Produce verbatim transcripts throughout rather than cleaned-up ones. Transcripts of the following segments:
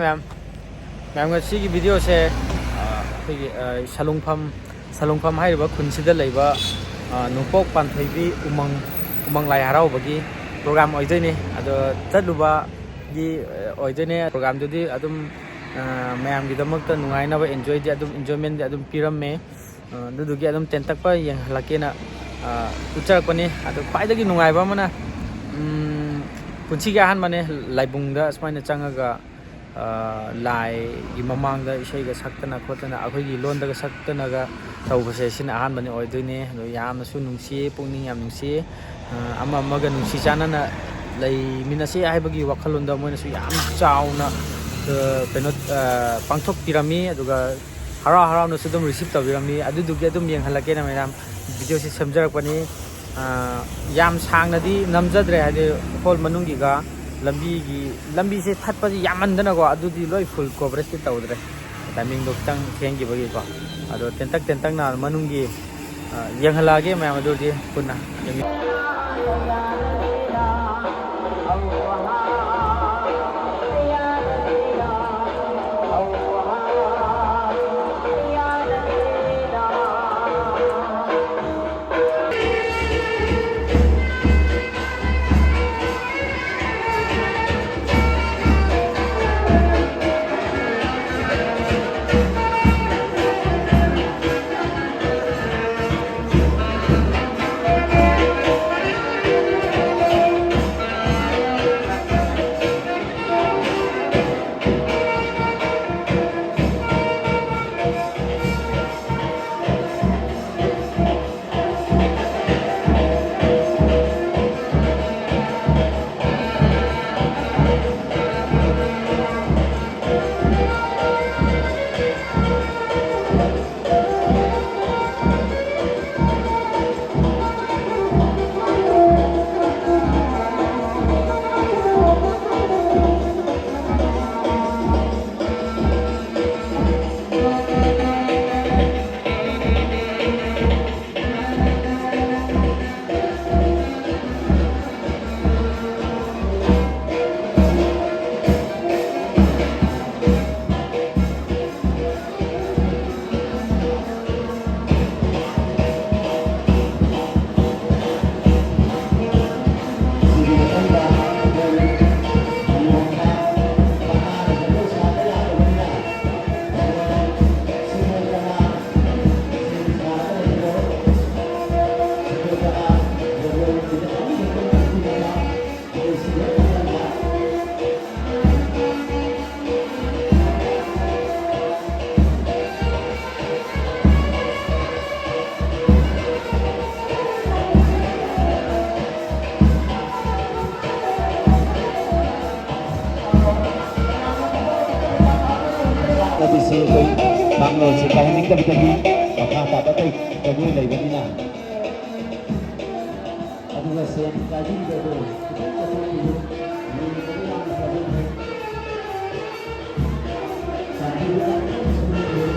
ꯃꯌꯥꯝ, ꯃꯌꯥꯝ, ꯉꯁꯤꯒꯤ ꯚꯤꯗꯤꯑꯣꯁꯦ ꯑꯩꯈꯣꯏꯒꯤ ꯁꯂꯨꯡꯐꯝ, ꯁꯂꯨꯡꯐꯝ ꯍꯥꯏꯔꯤꯕ ꯈꯨꯟꯁꯤꯗ ꯂꯩꯕ ꯅꯣꯡꯄꯣꯛ ꯄꯥꯟꯊꯣꯏꯕꯤ ꯎꯃꯪ, ꯎꯃꯪ ꯂꯥꯏ ꯍꯔꯥꯎꯕꯒꯤ ꯄ꯭ꯔꯣꯒ꯭ꯔꯥꯝ ꯑꯣꯏꯗꯣꯏꯅꯤ꯫ ꯑꯗꯣ ꯆꯠꯂꯨꯕꯒꯤ ꯑꯣꯏꯗꯣꯏꯅꯦ꯫ ꯄ꯭ꯔꯣꯒ꯭ꯔꯥꯝꯗꯨꯗꯤ ꯑꯗꯨꯝ ꯃꯌꯥꯝꯒꯤꯗꯃꯛꯇ ꯅꯨꯡꯉꯥꯏꯅꯕ, ꯏꯟꯖꯣꯏꯗꯤ ꯑꯗꯨꯝ, ꯏꯟꯖꯣꯏꯃꯦꯟꯗꯤ ꯑꯗꯨꯝ ꯄꯤꯔꯝꯃꯦ꯫ ꯑꯗꯨꯗꯨꯒꯤ ꯑꯗꯨꯝ ꯇꯦꯟꯇꯛꯄ ꯌꯦꯡꯍꯜꯂꯛꯀꯦꯅ ꯎꯠꯆꯔꯛꯄꯅꯤ꯫ ꯑꯗꯣ ꯈ꯭ꯋꯥꯏꯗꯒꯤ ꯅꯨꯡꯉꯥꯏꯕ ꯑꯃꯅ, ꯄꯨꯟꯁꯤꯒꯤ ꯑꯍꯥꯟꯕꯅꯦ ꯂꯥꯏꯕꯨꯡꯗ ꯁꯨꯃꯥꯏꯅ ꯆꯪꯉꯒ ꯂꯥꯏꯒꯤ ꯃꯃꯥꯡꯗ ꯏꯁꯩꯒ ꯁꯛꯇꯅ ꯈꯣꯠꯇꯅ, ꯑꯩꯈꯣꯏꯒꯤ ꯂꯣꯟꯗꯒ ꯁꯛꯇꯅꯒ ꯇꯧꯕꯁꯦ, ꯁꯤꯅ ꯑꯍꯥꯟꯕꯅꯤ ꯑꯣꯏꯗꯣꯏꯅꯦ꯫ ꯑꯗꯣ ꯌꯥꯝꯅꯁꯨ ꯅꯨꯡꯁꯤꯌꯦ, ꯄꯨꯛꯅꯤꯡ ꯌꯥꯝ ꯅꯨꯡꯁꯤꯌꯦ꯫ ꯑꯃ ꯑꯃꯒ ꯅꯨꯡꯁꯤ ꯆꯥꯟꯅꯅ ꯂꯩꯃꯤꯟꯅꯁꯦ ꯍꯥꯏꯕꯒꯤ ꯋꯥꯈꯜꯂꯣꯟꯗ ꯃꯣꯏꯅꯁꯨ ꯌꯥꯝ ꯆꯥꯎꯅ ꯀꯩꯅꯣ ꯄꯥꯡꯊꯣꯛꯄꯤꯔꯝꯃꯤ꯫ ꯑꯗꯨꯒ ꯍꯔꯥꯎ ꯍꯔꯥꯎꯅꯁꯨ ꯑꯗꯨꯝ ꯔꯤꯁꯤꯞ ꯇꯧꯕꯤꯔꯝꯃꯤ꯫ ꯑꯗꯨꯗꯨꯒꯤ ꯑꯗꯨꯝ ꯌꯦꯡꯍꯜꯂꯛꯀꯦꯅ ꯃꯌꯥꯝ ꯚꯤꯗꯤꯑꯣꯁꯤ ꯁꯦꯝꯖꯔꯛꯄꯅꯤ꯫ ꯌꯥꯝ ꯁꯥꯡꯅꯗꯤ ꯅꯝꯖꯗ꯭ꯔꯦ, ꯍꯥꯏꯗꯤ ꯍꯣꯜ ꯃꯅꯨꯡꯒꯤꯒ ꯂꯝꯕꯤꯒꯤ, ꯂꯝꯕꯤꯁꯦ ꯊꯠꯄꯁꯦ ꯌꯥꯝꯃꯟꯗꯅꯀꯣ, ꯑꯗꯨꯗꯤ ꯂꯣꯏ ꯐꯨꯜ ꯀꯣꯚꯔꯦꯖꯇꯤ ꯇꯧꯗ꯭ꯔꯦ, ꯇꯥꯏꯃꯤꯡꯗꯣ ꯈꯤꯇꯪ ꯊꯦꯡꯈꯤꯕꯒꯤꯀꯣ꯫ ꯑꯗꯣ ꯇꯦꯟꯇꯛ ꯇꯦꯟꯇꯛꯅ ꯃꯅꯨꯡꯒꯤ ꯌꯦꯡꯍꯜꯂꯛꯑꯒꯦ ꯃꯌꯥꯝ, ꯑꯗꯨꯗꯤ ꯄꯨꯟꯅ꯫ ꯑꯩꯈꯣꯏ ꯀꯥꯡꯂꯣꯟꯁꯦ ꯀꯥꯏꯍꯟꯅꯤꯡꯗꯕꯗꯒꯤ ꯃꯈꯥ ꯇꯥꯕ ꯑꯇꯩ ꯖꯒꯣꯏ ꯂꯩꯕꯅꯤꯅ꯫ ꯑꯗꯨꯒ ꯁꯦꯟ ꯀꯥꯏꯕꯤꯔꯤꯕ ꯑꯗꯨ ꯈꯤꯇꯪ ꯆꯠꯊꯣꯛꯄꯤꯌꯨ꯫ ꯌꯦꯡꯕꯗ ꯌꯥꯝꯅ ꯐꯖꯩ꯫ ꯆꯥꯟꯕꯤꯗꯨꯅ ꯑꯃꯨꯛꯇꯪ ꯆꯠꯊꯣꯛꯄꯤꯌꯨ꯫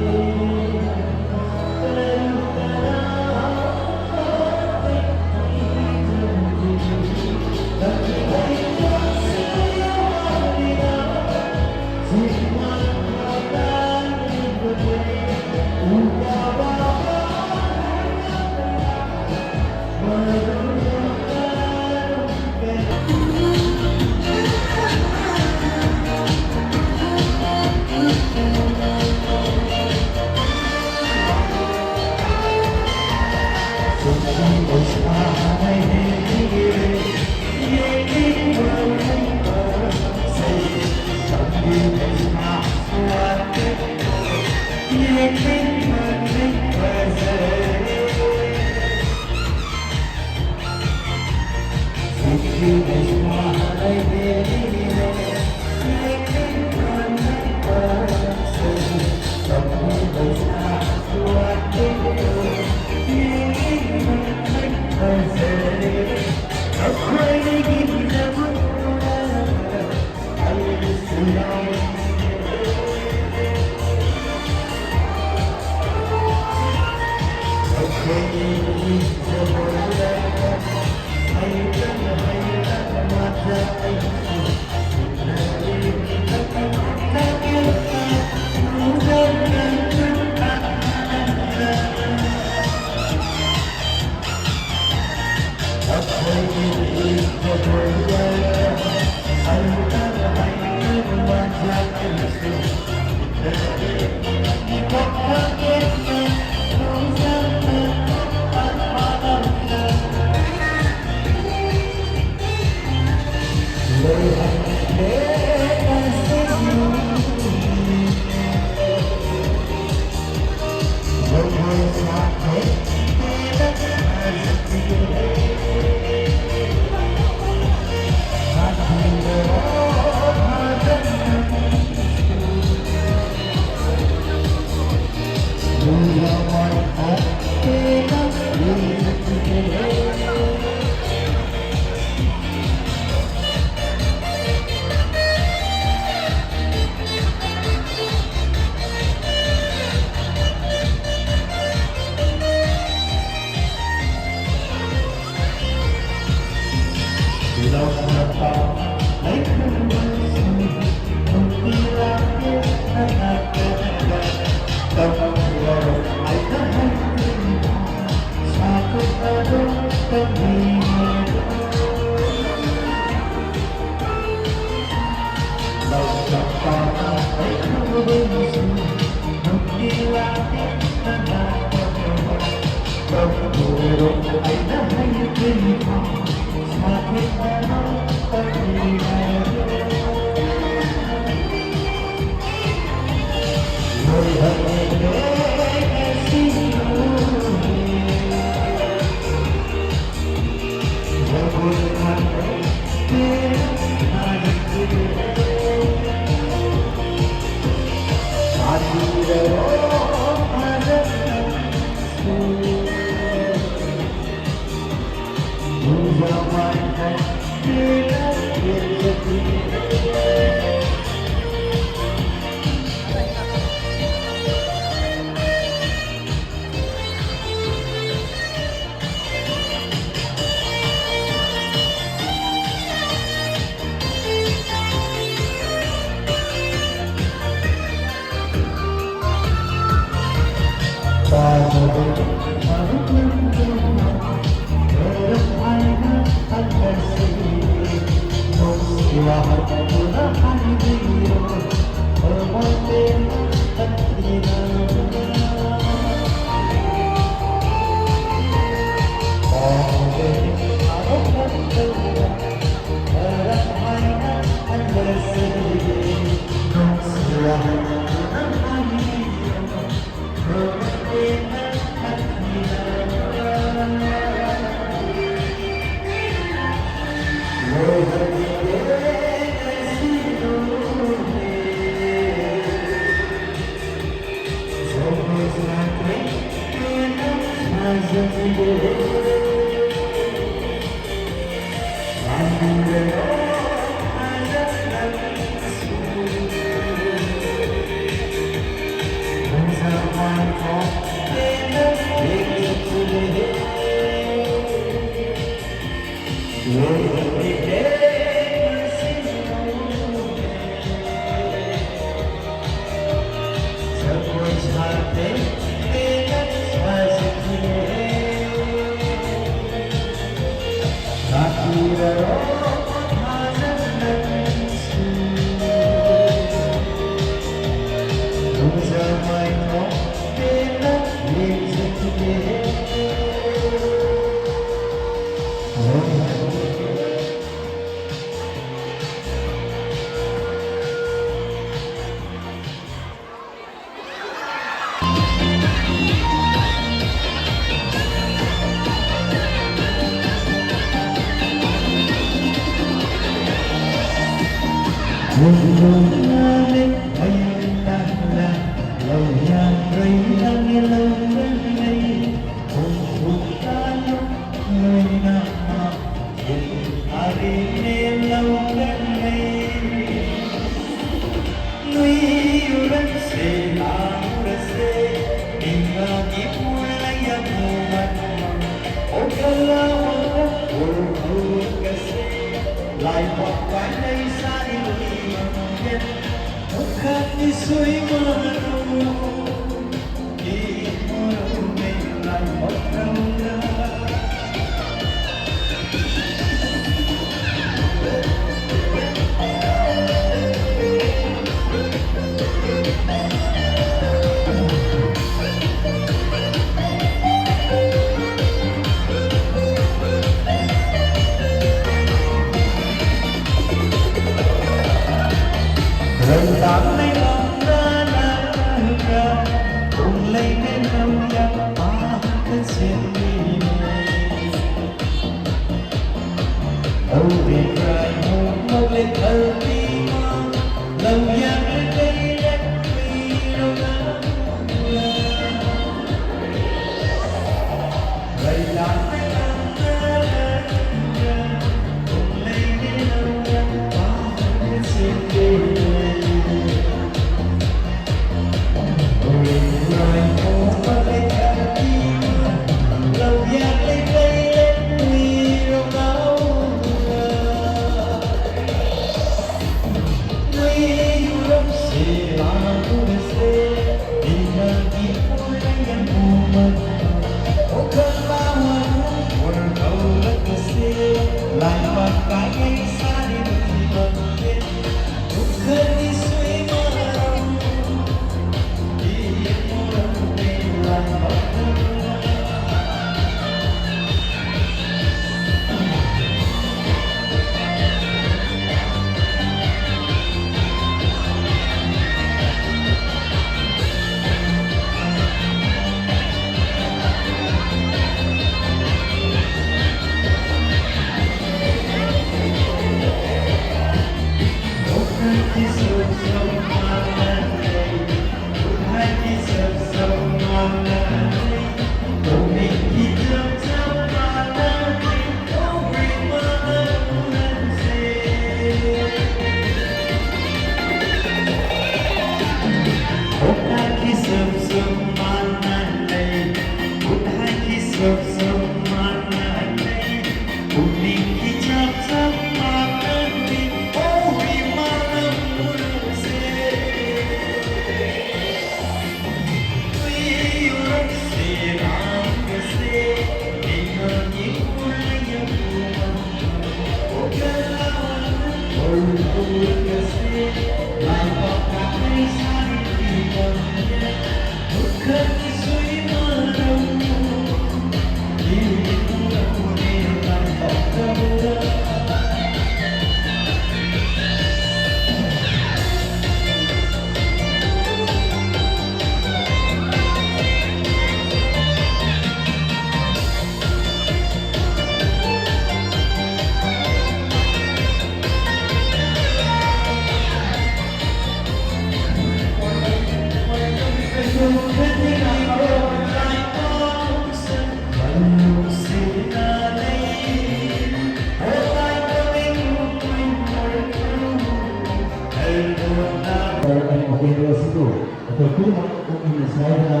ꯑꯁꯤꯕꯨ ꯑꯩꯈꯣꯏ ꯄꯨꯝꯅꯃꯛ ꯄꯨꯛꯅꯤꯡ ꯁ꯭ꯋꯥꯏꯗꯅ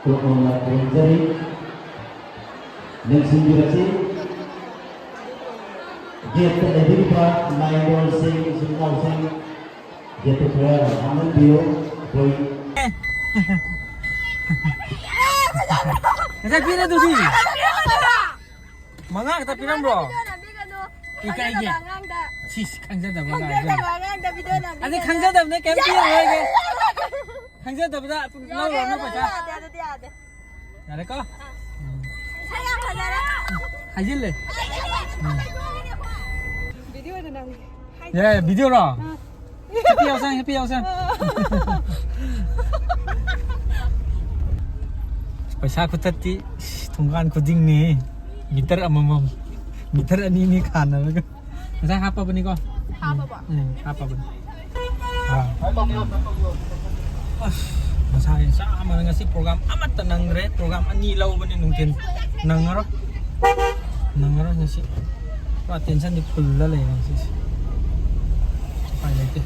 ꯇꯣꯛꯅꯣꯝꯅ ꯈꯨꯔꯨꯝꯖꯔꯤ꯫ ꯅꯤꯡꯁꯤꯡꯕꯤꯔꯁꯤ, ꯒꯦꯠꯇ ꯂꯩꯕꯤꯔꯤꯕ ꯏꯃꯥ ꯏꯕꯦꯜꯁꯤꯡ, ꯏꯆꯤꯜ ꯏꯅꯥꯎꯁꯤꯡ, ꯒꯦꯠꯇꯨ ꯈꯔ ꯍꯥꯡꯍꯟꯕꯤꯌꯨ꯫ ꯑꯩꯈꯣꯏ ꯉꯁꯥꯏ ꯄꯤꯔꯦ ꯑꯗꯨꯗꯤ꯫ ꯃꯉꯥ ꯈꯛꯇ ꯄꯤꯔꯝꯕ꯭ꯔꯣ? ꯏꯀꯥꯏꯒꯦ꯫ ꯁꯤꯁ, ꯈꯪꯖꯗꯕ ꯑꯉꯥꯡꯁꯦ꯫ ꯈꯪꯖꯗꯕ ꯑꯉꯥꯡꯗ ꯚꯤꯗꯤꯑꯣ ꯅꯝꯕꯤ ꯑꯗꯩ ꯀꯩꯅꯣ? ꯈꯪꯖꯗꯕꯅꯦ, ꯀꯩꯝ ꯄꯤꯔꯔꯣꯏꯒꯦ꯫ ꯈꯪꯖꯗꯕꯗ ꯂꯧꯔꯣꯅꯨ ꯄꯩꯁꯥ꯫ ꯌꯥꯗꯦ, ꯑꯗꯨꯗꯤ ꯌꯥꯗꯦ꯫ ꯌꯥꯔꯦꯀꯣ? ꯁꯛ ꯌꯥꯝ ꯐꯖꯔꯦ꯫ ꯍꯥꯏꯖꯤꯜꯂꯦ꯫ ꯎꯝ꯫ ꯚꯤꯗꯤꯑꯣꯗ ꯅꯝꯒꯦ꯫ ꯌꯥꯏ, ꯚꯤꯗꯤꯑꯣꯔꯣ? ꯍꯦꯞꯄꯤ ꯌꯥꯎꯁꯪ, ꯍꯦꯞꯄꯤ ꯌꯥꯎꯁꯪ꯫ ꯄꯩꯁꯥ ꯈꯨꯊꯠꯇꯤ, ꯏꯁ, ꯊꯣꯡꯒꯥꯟ ꯈꯨꯗꯤꯡꯅꯤ꯫ ꯃꯤꯇꯔ ꯑꯃꯃꯝ, ꯃꯤꯇꯔ ꯑꯅꯤ ꯑꯅꯤ ꯈꯥꯟꯅꯔꯒ꯫ ꯉꯁꯥꯏ ꯍꯥꯞꯄꯕꯅꯤꯀꯣ? ꯍꯥꯞꯄꯕꯣ? ꯎꯝ, ꯍꯥꯞꯄꯕꯅꯤ꯫ ꯑꯥ꯫ ꯑꯁ, ꯉꯁꯥꯏ ꯆꯥꯝꯃꯅ ꯉꯁꯤ ꯄ꯭ꯔꯣꯒ꯭ꯔꯥꯝ ꯑꯃꯠꯇ ꯅꯪꯗ꯭ꯔꯦ꯫ ꯄ꯭ꯔꯣꯒ꯭ꯔꯥꯝ ꯑꯅꯤ ꯂꯧꯕꯅꯤ ꯅꯨꯡꯊꯤꯜ꯫ ꯅꯪꯉꯔꯣꯏ꯫ ꯅꯪꯉꯔꯣꯏ ꯉꯁꯤ꯫ ꯄꯨꯔꯥ ꯇꯦꯟꯁꯟꯗꯤ ꯐꯨꯜꯗ ꯂꯩꯔꯦ ꯉꯁꯤꯁꯦ꯫ ꯎꯄꯥꯏ ꯂꯩꯇꯦ꯫